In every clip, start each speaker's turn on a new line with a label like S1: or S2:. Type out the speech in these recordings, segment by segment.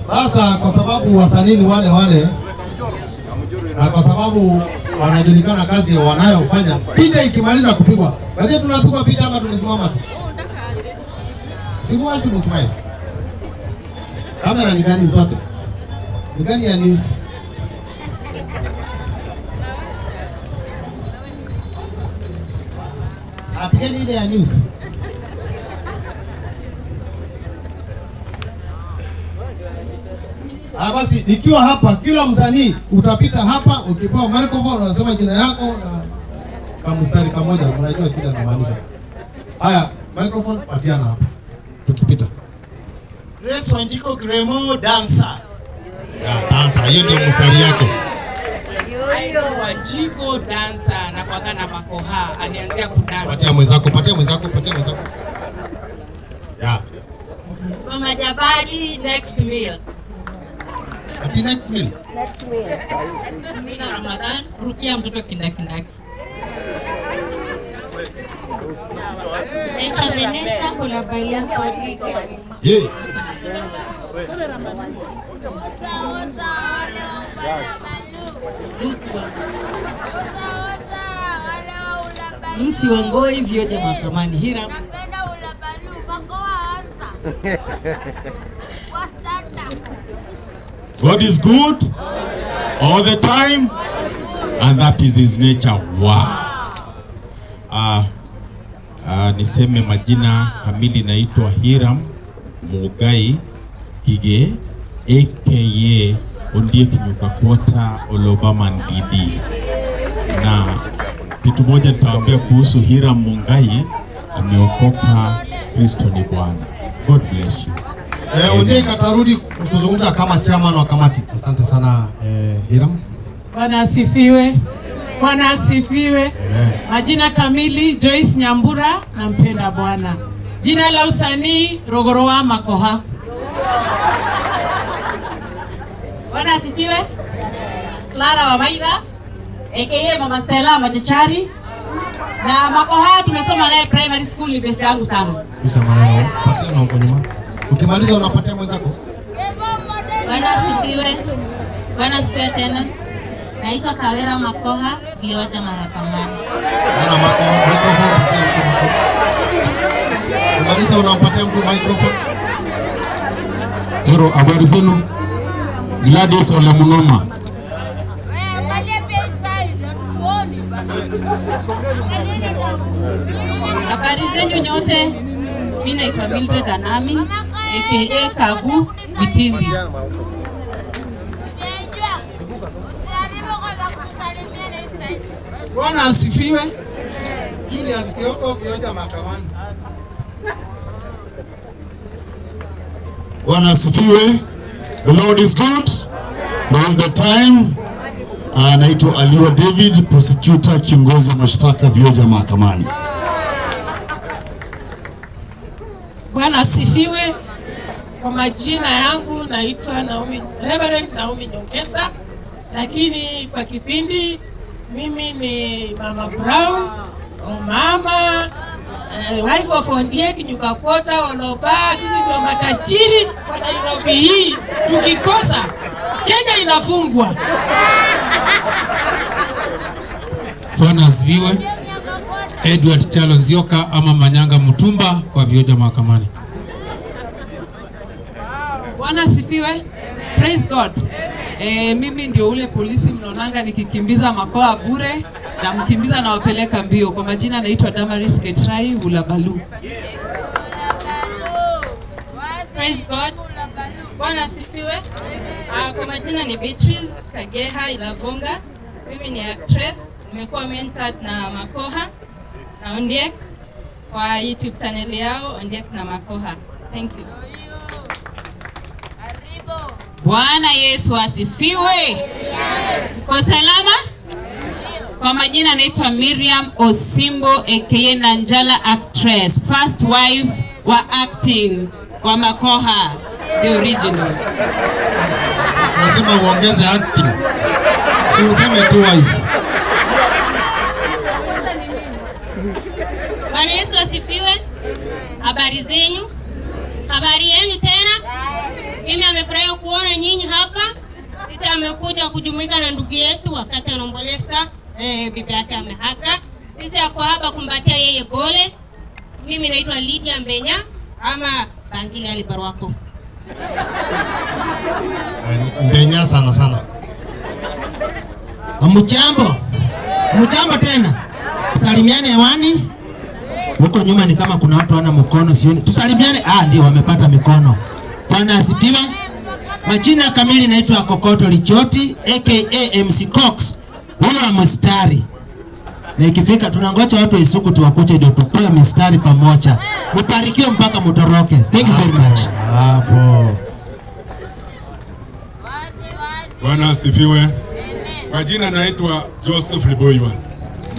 S1: Sasa kwa sababu wasanii ni wale wale na kwa sababu wanajulikana kazi wanayofanya, picha ikimaliza kupigwa, baadaye tunapigwa picha ama tunasimama tu? Simuasi msimame. Kamera ni gani zote? Ni gani ya news? Apigeni ile ya news. Ah, basi nikiwa hapa, kila msanii utapita hapa, ukipewa microphone unasema jina yako na kama mstari kamoja, unajua kile anamaanisha. Haya, microphone patiana hapa tukipita.
S2: Grace Wanjiko Gremo, dancer.
S1: Ya, dancer, hiyo ndio mstari yake.
S3: Wanjiko dancer na kwaga na Makoha alianzia kudansa.
S1: Patia mwenzako, patia mwenzako, patia mwenzako. Ya.
S3: Mama Jabali, next meal.
S1: Ati next meal.
S3: Mina Ramadhan, rukia mtoto kindakindaki.
S4: Naitwa Vanessa Kulabalia.
S1: Yeah.
S5: Lucy Wangoi, Vioja Mahakamani. Hiram.
S6: God is good all the time, and that is his nature. Wow. Niseme majina kamili, naitwa Hiram Mugai Gige aka Ondiek Nyuka Kwota Olobaman DD. Na kitu moja nitawaambia kuhusu Hiram Mungai, ameokoka, Kristo ni Bwana. God bless you.
S1: Ondiek atarudi kuzungumza kama chairman wa kamati. Asante sana, Hiram.
S7: Bwana asifiwe. Bwana asifiwe. Majina kamili Joyce Nyambura, nampenda Bwana. Jina la usanii Rogorowa Makoha.
S3: Bwana asifiwe. Clara Wamaitha aka Mama Stella Machachari na Makoha tumesoma naye primary school, ni best yangu sana.
S1: Kisha maneno, patia na huko nyuma. Ukimaliza unapatia mwenzako.
S8: Bwana asifiwe. Bwana asifiwe tena. Naitwa Kawera Makoha, Vioja Mahakamani.
S1: Bwana Mako, microphone patia mtu mako. Ukimaliza unampatia mtu microphone.
S9: Hero, habari zenu? Gladys Ole Munoma.
S8: Habari zenyu nyote. Mimi naitwa Mildred Anami aka Kabu Vitimbi.
S2: Bwana asifiwe. Julius Kioko, Vioja Mahakamani.
S10: Bwana asifiwe. The Lord is good all the time. Anaitwa Aliwa David, prosecutor, kiongozi wa mashtaka Vioja Mahakamani.
S7: Bwana asifiwe. Kwa majina yangu naitwa Naomi, Reverend Naomi Nyongesa, lakini kwa kipindi mimi ni Mama Brown, mama wife of Ondiek Nyuka Kwota Oloba. Sisi ndio matajiri wa Nairobi hii. Tukikosa Kenya inafungwa.
S9: Bwana asifiwe. Edward Chalo Nzioka ama Manyanga Mutumba kwa Vioja Mahakamani.
S3: Bwana asifiwe. Praise God. Mimi ndio ule polisi mnaonanga nikikimbiza Makoha bure na mkimbiza na wapeleka mbio. Kwa majina naitwa Damaris Ketrai Ulabalu.
S8: Praise God. Bwana asifiwe. Kwa majina ni Beatrice Kageha Ilavonga. Mimi ni actress, nimekuwa mentored na Makoha na Ondiek kwa YouTube channel yao Ondiek na Makoha. Thank you.
S3: Bwana Yesu asifiwe. Mko salama?
S11: Kwa majina naitwa Miriam Osimbo aka Nanjala actress, first wife wa acting wa Makoha, the original.
S1: Lazima uongeze acting. Si useme tu wife.
S12: Bwana Yesu asifiwe. Habari zenyu? Habari yenu tena? Mimi amefurahia kuona nyinyi hapa. Sisi amekuja kujumuika na ndugu yetu wakati anaomboleza bibi yake amehaka. Sisi ako hapa kumbatia yeye pole. Mimi naitwa Lydia Mbenya ama Bangili Ali Barwako.
S1: Mbenya sana sana.
S13: Mchambo. Mchambo tena. Salimiane hewani. Huko nyuma ni kama kuna watu wana mkono sioni. Tusalimiane. Ah, ndio wamepata mikono. Bwana asifiwe. Majina kamili naitwa Kokoto Lichoti aka MC Cox. Huyo wa mstari. Na ikifika tunangoja watu wa Isuku tuwakuche ndio tupewe mistari pamoja. Mbarikiwe mpaka mutoroke. Thank you very much.
S1: Hapo.
S6: Bwana asifiwe. Kwa jina naitwa Joseph Liboywa.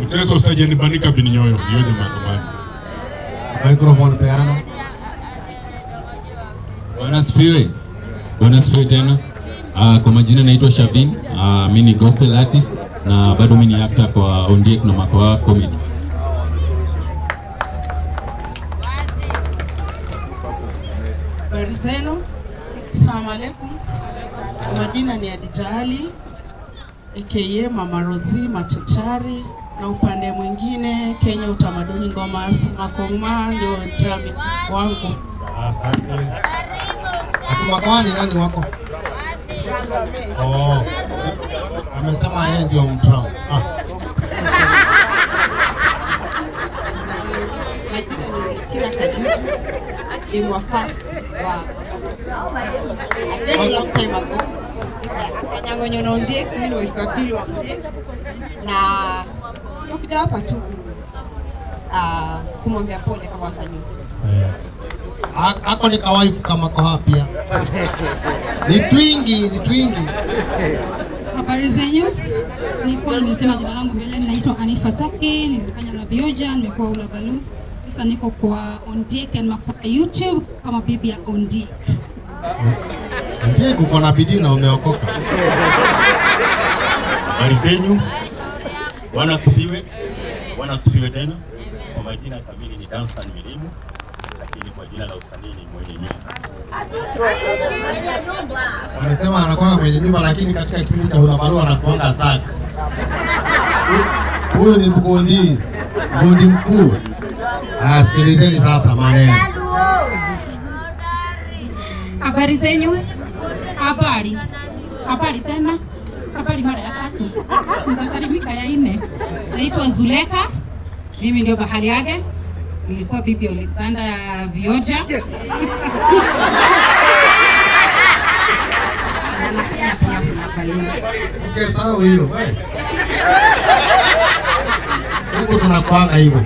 S6: Mchezo Sergeant Banika Bininyoyo, Vioja Mahakamani.
S1: Microphone peana.
S14: Bwana asifiwe. Bwana asifiwe tena. Kwa majina naitwa Shavin. Mimi ni gospel artist na bado mimi ni actor kwa Ondiek na Makoha Comedy.
S7: Habari zenu. Asalamu alaikum. Majina ni Adija Ali aka Mama Rozi Machachari, na upande mwingine Kenya Utamaduni Ngoma Makoma ndio drama wangu.
S1: Asante. Ati Makoha ni nani wako? Oh. Amesema yeye ndio mdrum. Ah.
S5: Majina ni Chira Kajuju. Ni wa first wa a very long time ago. Akanyangonyo na Ondiek, mimi ni wife wa pili wa Ondiek. Na tumekuja hapa tu kumwambia pole kama wasanii.
S1: Ako ni kawaifu kama Makoha pia. Ni twingi, ni twingi.
S15: Habari zenyu. Nilikuwa nimesema jina langu mbele, naitwa Anifa Saki, nilifanya na Vioja, nimekuwa Ulabalu. Sasa niko kwa Ondiek and Makoha YouTube kama bibi ya Ondiek.
S1: Ondiek uko na bidii na umeokoka.
S16: Habari zenyu. Bwana asifiwe. Bwana asifiwe tena. Kwa majina kamili ni Danstan Milimu, lakini kwa jina la usanii ni mwenye nyumba.
S1: Amesema anakuwa mwenye nyumba, lakini katika kipindi cha Ulabalu anakuwa thug. Huyu ni mgondi, mgondi mkuu. Ah, sikilizeni sasa maneno.
S4: Habari zenyu? Habari. Habari tena. Habari mara ya tatu. Nitasalimika ya nne. Naitwa Zuleka. Mimi ndio bahari yake. Nilikuwa bibi Alexander Vioja. Yes.
S1: Okay, sawa hiyo. Huko tunakuanga hivyo.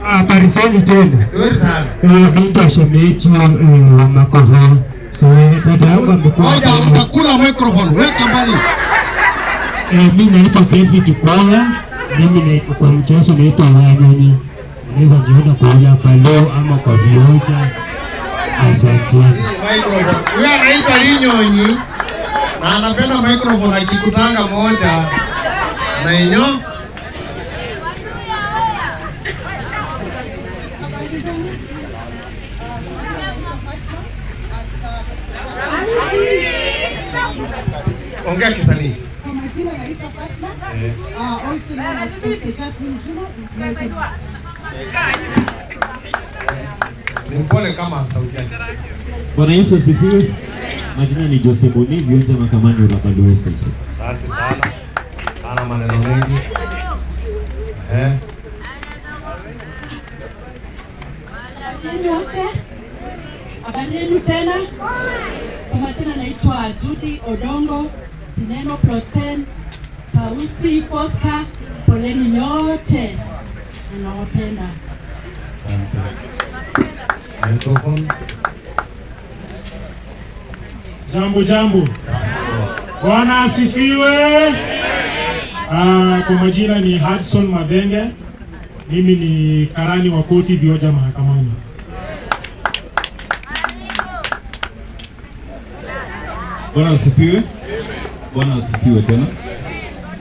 S17: Habari zenu tena.
S1: Nzuri sana.
S17: Naitwa Shemeji wa Makoha. So dada yangu amekuwa.
S1: Ngoja utakula microphone, weka mbali.
S17: Mimi naitwa David Kwaya. Mimi kwa mchezo naitwa Wanyonyi. Unaweza niona kwa Ulabalu ama kwa Vioja. Asante.
S1: Huyu anaitwa Linyonyi na anapenda microphone akikutanga moja na inyo. Ongea kisanii.
S7: Kwa majina naitwa Fatma. Also known as Dr. Jasmine Juma.
S1: Ni mpole kama sauti yake.
S18: Bwana Yesu asifiwe. Majina ni Jose Boni, Vioja Mahakamani, Ulabalu Estate.
S1: Asante sana. Ana maneno mengi.
S7: Wote. Habari yenu tena. Kwa majina naitwa Judy Odongo, Sineno Protein, Tausi Fosca, poleni nyote. Ninawapenda.
S1: Asante. Microphone.
S17: Jambo jambo. Bwana asifiwe. Kwa majina ni Hudson Madenge. Mimi ni karani wa koti Vioja mahakamani.
S14: Bwana asifiwe. Bwana asifiwe tena.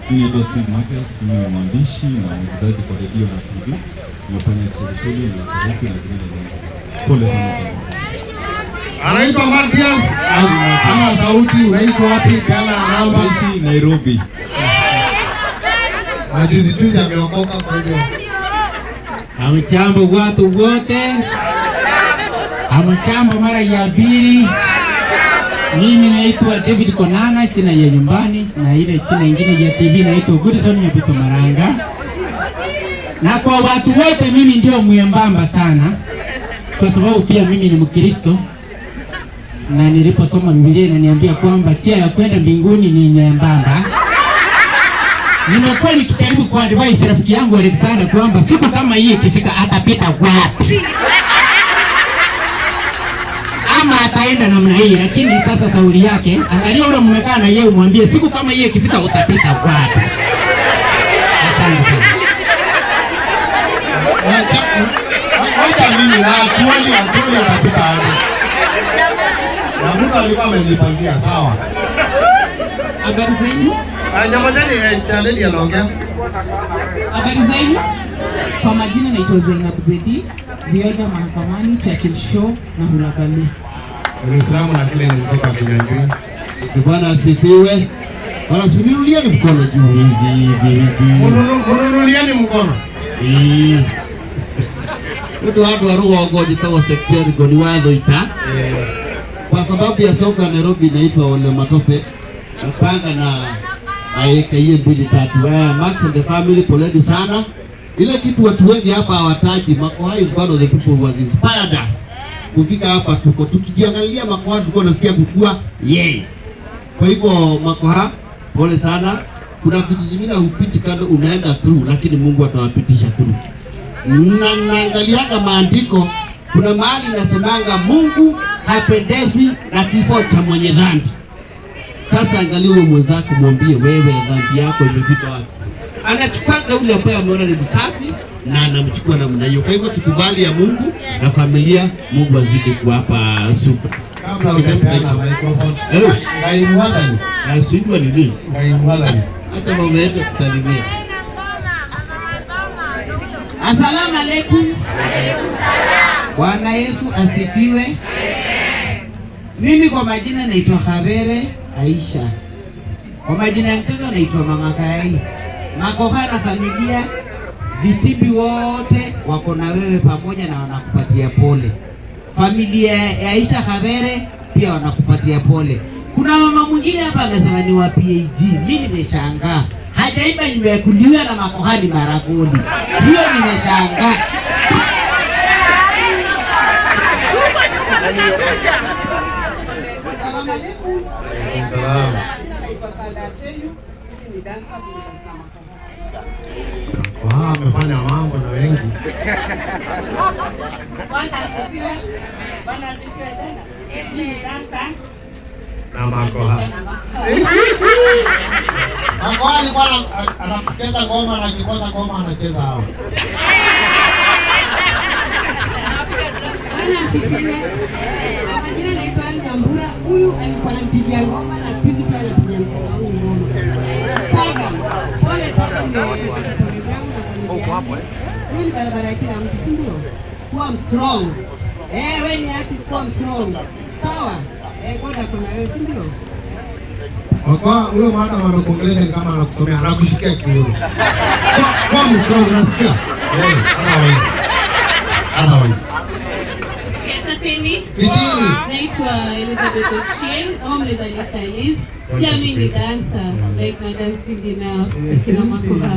S14: Mimi naitwa Steve Mathias, mimi ni mwandishi na mwigizaji kwa redio na TV. Nimefanya televisheni na polisi na vingine vingi. Pole sana.
S1: Anaitwa Mathias, ana sauti. Unaishi wapi? Peana namba.
S14: Naishi Nairobi.
S1: Na juzi juzi ameokoka kwa hivyo.
S19: Hamjambo watu wote. Hamjambo mara ya pili. Mimi naitwa David Konana, sina ya nyumbani na ile jina ingine ya TV naitwa Goodson Nyapito Maranga. Na kwa watu wote mimi ndio mwembamba sana, kwa sababu pia mimi ni Mkristo. Na niliposoma Biblia inaniambia kwamba njia ya kwenda mbinguni ni nyembamba. Nimekuwa nikijaribu kwa advise rafiki yangu Alexander kwamba siku kama hii ikifika atapita wapi? Ama ataenda namna hii, lakini sasa sauri yake, angalia ule mmekaa na yeye umwambie siku kama hii ikifika utapita wapi. Asante sana.
S1: Wacha mimi na atuali atapita aje. Na mtu alikuwa amenipangia sawa.
S3: Habari zenu?
S1: Nyamazeni, chaneli anaongea.
S3: Habari zenu? Kwa majina naitwa Zainab Zedi, Vioja mahakamani, Churchill Show na Hulabalu.
S1: Uislamu na kile nimetoka Kinyanjui.
S20: Bwana asifiwe. Bwana asifiwe, mkono juu hivi hivi hivi.
S1: Ununulieni mkono.
S20: Eh. Ndu watu wa Rugongo jitagwo Secretary Goni wa Thoita. Kwa sababu ya soka Nairobi inaitwa Ole Matope. Napanga na AKA 2 3. Max and the family, poleni sana. Ile kitu watu wengi hapa hawataji, Makoha is one of the people who has inspired us. Kufika hapa tuko tukijiangalia Makoha tuko nasikia kukua yay. Kwa hivyo Makoha, pole sana. Kuna vitu zingine hupiti kando, unaenda through, lakini Mungu atawapitisha through. Na naangaliaga maandiko, kuna mahali nasemanga Mungu hapendezwi na kifo cha mwenye dhambi. Sasa angalia huyo mwenzako, mwambie wewe dhambi yako imefika wapi. Anachukua yule ambaye ameona ni msafi na anamchukua namna hiyo. Kwa hivyo tukubali ya Mungu na familia, Mungu azidi kuwapa super.
S1: Kabla hujapeana microphone. Ngaimuadhani.
S20: Nasindwa ni nini?
S1: Ngaimuadhani.
S20: Hata mama yetu atusalimie.
S21: Asalamu alaikum. Bwana Yesu asifiwe. Mimi kwa majina naitwa Khabere Aisha. Kwa majina ya mtoto naitwa Mama Kai. Makoha na familia vitimbi wote wako na wewe pamoja na wanakupatia pole. Familia ya Aisha Khabere pia wanakupatia pole. Kuna mama mwingine hapa anasema ni wa PAG. Mimi nimeshangaa. Hajaimba nimekuliwa na makohani maragoli. Hiyo nimeshangaa.
S1: Salamu. Wao amefanya mambo na wengi.
S4: Bwana asifiwe. Bwana asifiwe tena. Mimi dansa
S1: na Makoha. Makoha alikuwa anacheza ngoma na akikosa ngoma anacheza hao.
S4: Bwana asifiwe. Kwa majina naitwa Nyambura. Huyu alikuwa anampigia ngoma na siku hizi pia anapigia msanii wangu ngoma. Saga. Pole sana pole zangu na familia. Hii ni barabara ya kila mtu, si ndio? Kuwa strong. Wewe ni artist, kuwa strong. Sawa? God ako na wewe, si ndio?
S1: Kwa huyo mwana amekuongelesha ni kama anakusomea, anakushikia kiuno. Kuwa strong, unasikia? Otherwise.
S22: Saseni.
S1: Fitini.
S22: Naitwa Elizabeth Ochieng, ama mnaweza niita Eliz. Pia mimi ni dancer, like na dancing na kina Makoha.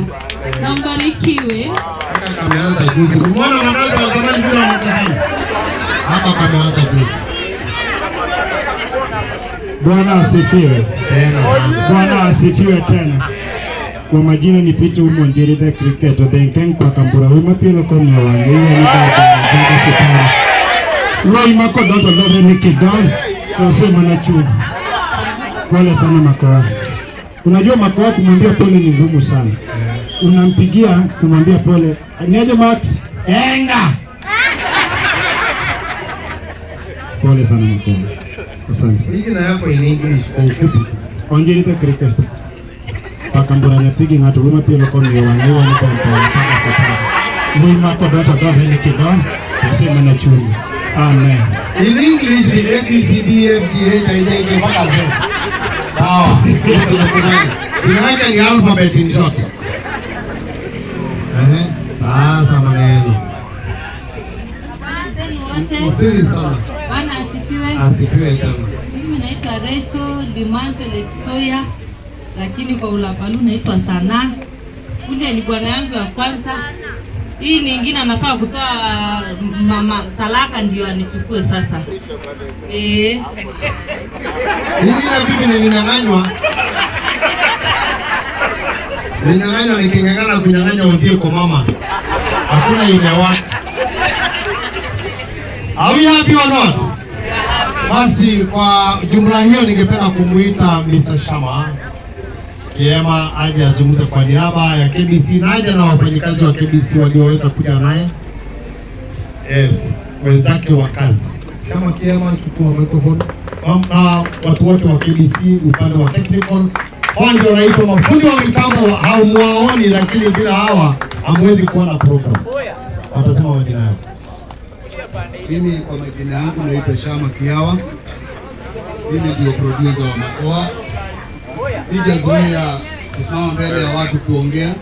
S22: Na mbarikiwe.
S1: Hata kameanza juzi. Umeona wanaanza wa zamani bila wanatahani. Hata kameanza juzi.
S17: Bwana asifiwe.
S1: Tena.
S17: Bwana asifiwe tena. Kwa majina ni Peter Umonjeri the cricketer the kwa Kambura wima pilo kwa mwangi ni baba ndio sitara. Loi mako dodo dodo ni kidon. Nasema na chuo. Pole sana Makoha. Unajua Makoha kumwambia pole ni ngumu sana. Unampigia kumwambia pole. Niaje Max? Enga. Pole sana Makoha. Asante.
S1: Jina yako in English kwa ufupi.
S17: Onjeri cricket. Pakambura nyatigi ng'ato wima pielo koni wang'e wani kwa mpaka saa tano. Wima kodota dove ni kidon, nasema na chungu. Amen.
S1: In English ni A B C D F G H I J K mpaka Z. Sawa. Jina yake ni alphabet in short. Sasa maneno. Usiri sana.
S2: Bwana asifiwe.
S1: Asifiwe tena.
S2: Mimi naitwa Rachel Limanto Letoya, lakini kwa Ulabalu naitwa Sana. Ule ni bwana yangu ya kwanza. Hii nyingine anafaa kutoa mama talaka ndio anichukue sasa.
S1: Hii ile bibi nilinyang'anywa. Nilinyang'anywa niking'ang'ana kunyang'anywa utie kwa mama. Hakuna imewaka. Are we happy or not? Basi kwa jumla hiyo ningependa kumuita Mr. Shama Kiema aje azungumze kwa niaba ya KBC na aje na wafanyikazi wa KBC walioweza kuja naye. Yes, wenzake wa kazi. Shama Kiema, chukua microphone. Na watu wote wa KBC upande wa technical. Hao ndio wanaitwa mafundi wa mitambo, haumuwaoni lakini bila hawa hamwezi kuona program. Watasema majina yao.
S10: Mimi kwa majina yangu naitwa Shama Kiawa. Mimi ndio producer wa Makoha. Sijazoea kusimama mbele ya watu kuongea,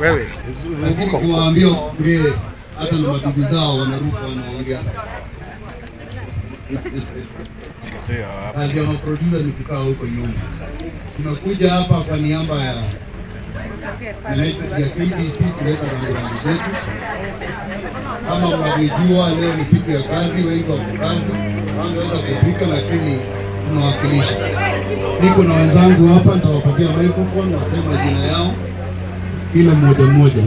S10: lakini kuwaambia waongee, hata na mabibi zao wanaruka wanaongea. Kazi ya maproducer ni kukaa huko nyuma. Tumekuja hapa kwa niaba ya KBC kuleta rambirambi zetu. Kama mnavyojua leo ni siku ya kazi, wengi wako kazi, hawangeweza kufika, lakini tunawakilisha. Niko na wenzangu hapa, nitawapatia microphone waseme majina yao kila mmoja mmoja.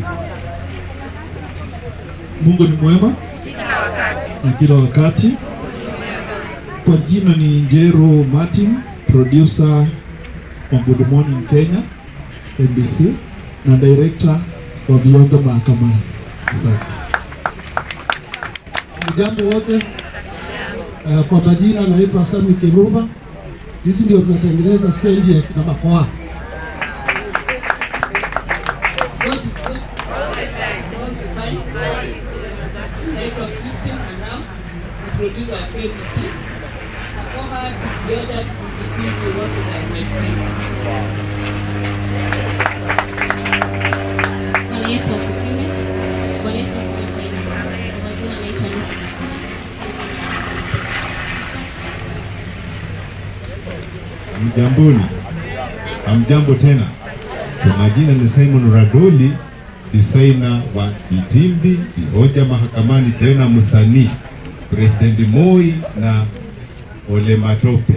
S23: Mungu ni mwema na kila wakati. Kwa jina ni Njero Martin, producer wa Good Morning Kenya MBC na director wa Vionjo Mahakamani. Asante.
S24: Jambo wote. Kwa majina naitwa Sami Kiruba. Sisi ndio tunatengeneza stage ya kina Makoha.
S3: God is good all the time. Naitwa Christine Anam, ni producer wa KBC. Makoha together between wote like my friends.
S22: Bwana Yesu asifiwe. Bwana Yesu asifiwe tena. Kwa majina naitwa Lucy.
S25: Mjamboni. Hamjambo tena. Kwa majina ni Simon Radoli, designer wa Vitimbi, Vihoja Mahakamani, tena msanii, President Moi na Ole Matope.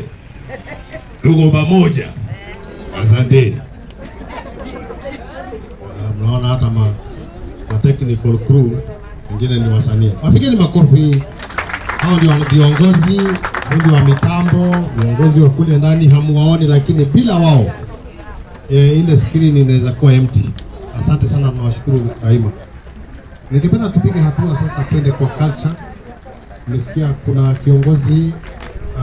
S25: Tuko pamoja. Asanteni.
S1: Mnaona hata ma technical crew wengine ni wasanii. Wapigeni makofi. Hao ndio viongozi, fundi wa mitambo, viongozi wa kule ndani hamuwaoni, lakini bila wao ile screen inaweza kuwa empty. Asante sana, tunawashukuru daima. Ningependa tupige hatua sasa twende kwa culture. Nimesikia kuna kiongozi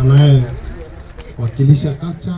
S1: anayewakilisha culture.